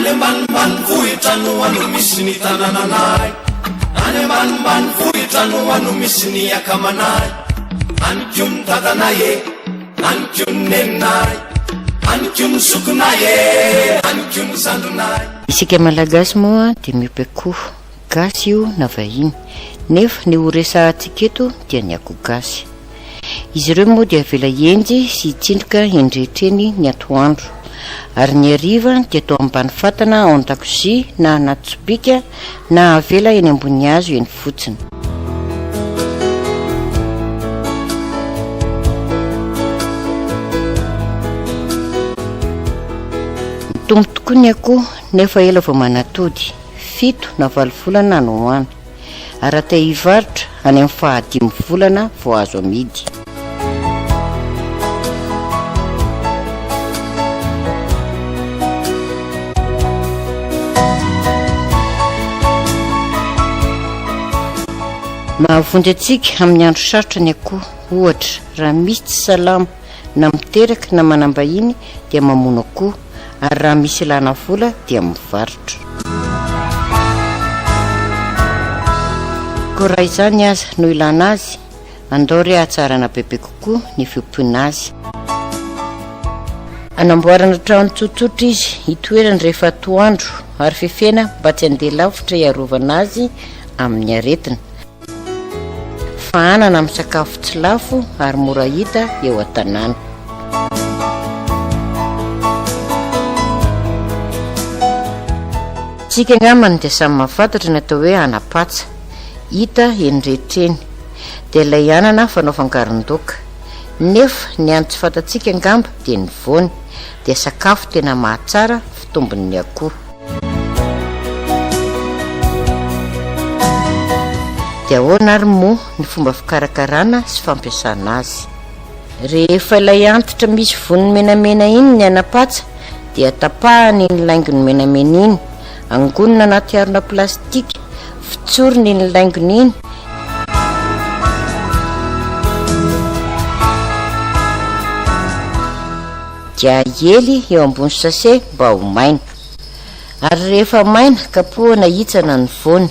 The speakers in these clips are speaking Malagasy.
Any ambanimbanivohitra no ano misy ny tanànanay Any ambanimbanivohitra no ano misy ny akamanay Any ko ny dadanay e, any ko ny neninay Any ko ny zokinay e, any ko ny zandrinay. Isika Malagasy moa dia miompy akoho, gasy io na vahiny, nefa ny ho resahantsika eto dia ny akoho gasy. Izy ireo moa dia avela hihenjy sy hitsindroka eny rehetra eny ny atoandro, ary ny hariva dia atao ambany fatana ao an-dakozia na anaty sobika na avela eny ambony hazo eny fotsiny. Mitombo tokoa ny akoho nefa ela vao manatody, fito na valo volana any ho any. Ary raha te hivarotra, any amin'ny fahadimy volana vao azo amidy. Mahavonjy antsika amin'ny andro sarotra ny akoho, ohatra, raha misy tsy salama na miteraka na manam-bahiny dia mamono akoho, ary raha misy ilana vola dia mivarotra. Koa raha izany aza no ilana azy, andao re hahatsarana bebe kokoa ny fiompiana azy. Anamboarana trano tsotsotra izy hitoerany rehefa atoandro ary fefena mba tsy handeha lavitra hiarovana azy amin'ny aretina. Fahanana amin'ny sakafo tsy lafo ary mora hita eo an-tanàna. Tsika angambany dia samy mahafantatra ny atao hoe anam-patsa. Hita eny rehetra eny. Dia ilay anana fanao fangaron-doaka. Nefa ny hany tsy fantatsika angamba dia ny voany. Dia sakafo tena mahatsara fitombon'ny akoho. Dia ahoana ary moa ny fomba fikarakarana sy fampiasana azy? Rehefa ilay antitra misy voniny menamena iny ny anam-patsa dia tapahana iny laingony menamena iny, angonina anaty harona plastika, fotsorina iny laingony iny, dia ahely eo ambony sachet mba ho maina. Ary rehefa maina, kapohana hitsana ny voany.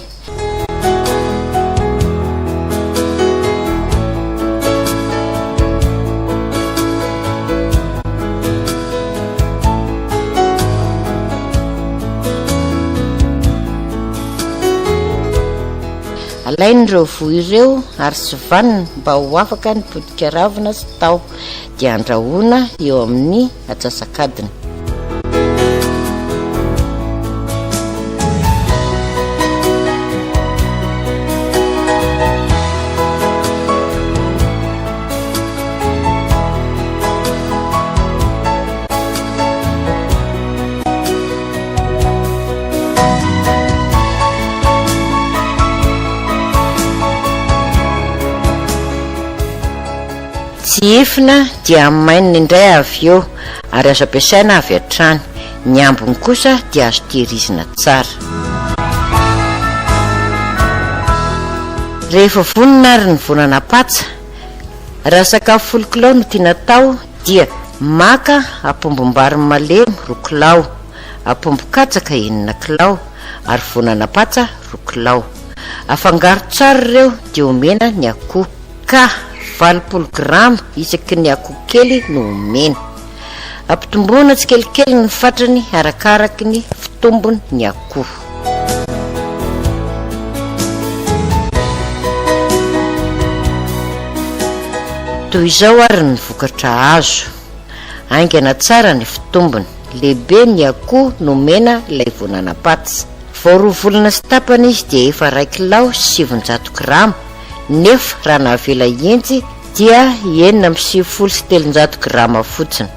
Alaina ireo voa ireo ary sivanina mba ho afaka ny potika ravina sy taho. dia andrahoina eo amin'ny atsasak'adiny. Tsihifina dia amainina indray avy eo ary azo ampiasaina avy hatrany. Ny ambiny kosa dia azo tehirizina tsara. Rehefa vonona ary ny vonana patsa, raha sakafo folo kilao no tiana atao dia maka apombom-bary malemy roa kilao, apombo katsaka enina kilao ary vonana patsa roa kilao. Afangaro tsara ireo dia omena ny akoho. Ka 80 grama isaky ny akoho kely no omena. Ampitomboina tsikelikely ny fatrany arakaraky ny fitombony ny akoho. Toy izao ary ny vokatra azo. Haingana tsara ny fitombony. Lehibe ny akoho nomena ilay voananam-patsa. Vao roa volana sy tapany izy dia efa iray kilao sy 900 grama. Nefa raha navela hihenjy dia 396 grama fotsiny.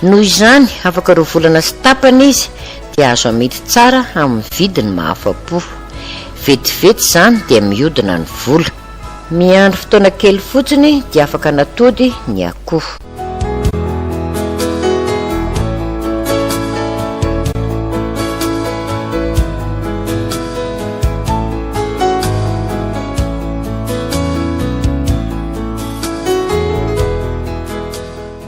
Noho izany, afaka roa volana sy tapany izy dia azo amidy tsara amin'ny vidiny mahafa-po. Vetivety izany dia mihodina ny vola. Miandry fotoana kely fotsiny dia afaka natody ny akoho.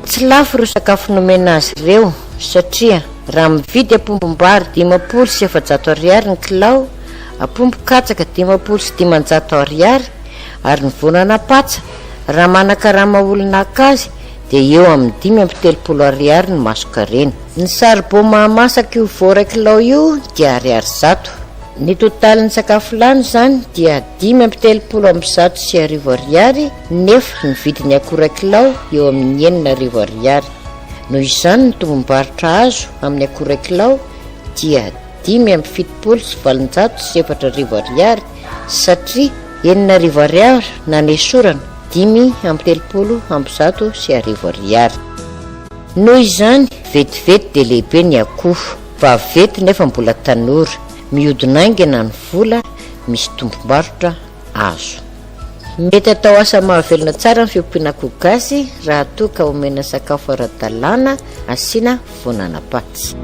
Tsy lafo ireo sakafo nomena azy ireo satria. Raha mividy apombom-bary 450 ariary ny kilao, apombo katsaka 550 ariary ary ny voanana patsa, raha manakarama olona haka azy dia eo amin'ny 35 ariary ny masonkarena. Ny saribao mahamasaka io vao iray kilao io dia ariary 100. Ny totalin'ny sakafo lany izany dia 1135 ariary nefa ny vidin'ny akora kilao eo amin'ny 6000 ariary. Noho izany ny tombom-barotra azo amin'ny akora kilao dia 875 ariary satria 6000 ariary nanesorana 135 ariary. Noho izany, vetivety dia lehibe ny akoho. Vaventy nefa mbola tanora. Mihodina haingana ny vola, misy tombom-barotra azo. Mety atao asa mahavelona tsara ny fiompiana akoho gasy raha toa ka omena sakafo ara-dalàna asiana voananam-paty.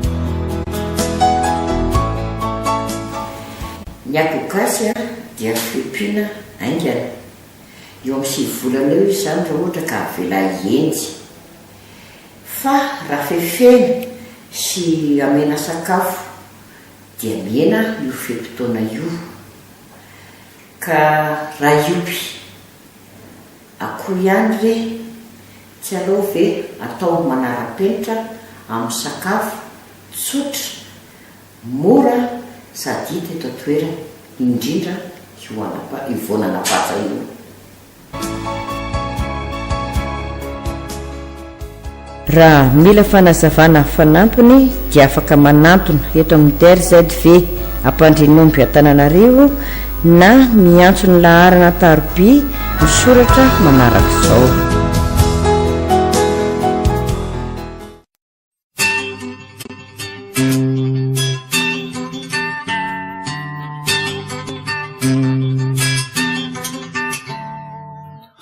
Ny akoho gasy dia fiompiana haingana. Eo amin'ny sivy volana eo izy izany raha ohatra ka avela hihenjy. Fa raha fefena sy amena sakafo dia mihena io fe-potoana io. Ka raha hiompy akoho ihany re tsy aleo ve atao manara-penitra amin'ny sakafo tsotra, mora sady hita eto an-toerana, indrindra io anapa- io voan'anapatsa io. Raha mila fanazavana fanampiny dia afaka manantona eto amin'ny DRZV Ampandrianomby Antananarivo na miantso ny laharana an-taroby misoratra manaraka izao.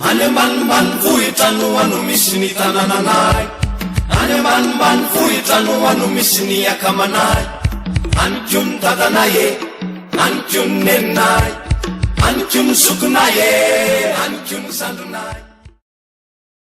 Any ambanimbany vohitra no ano misy ny tanànanay Any ambanimbany vohitra no ano misy ny akamanay Any ko ny dadanay e, any ko ny neninay Any ko ny zokinay e, any ko ny zandrinay.